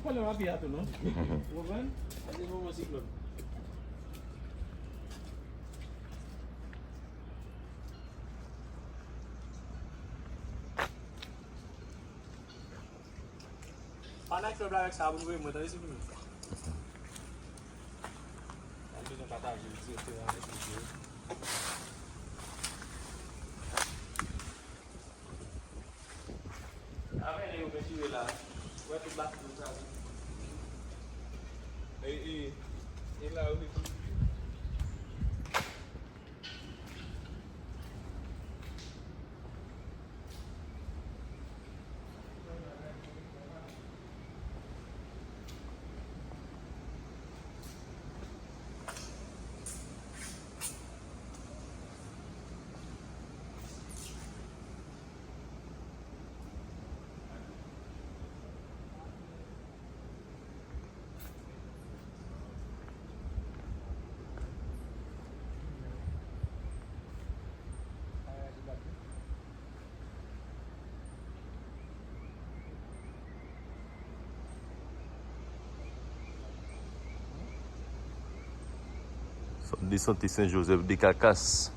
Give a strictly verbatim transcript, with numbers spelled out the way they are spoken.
Pwoblèm a pye a tou, non? Ou konprann? Sa se moman siklòn. Pa nan klèb la avèk sa, abone mwen, tande, se fini. Sa m bezwen pataje l direkteman avèk mesye yo. Avè lè yo pentire la, wè tout baton yo kraze. E, e, e la yo mete. Sòt de Sante Sen Jozèf de Kakas.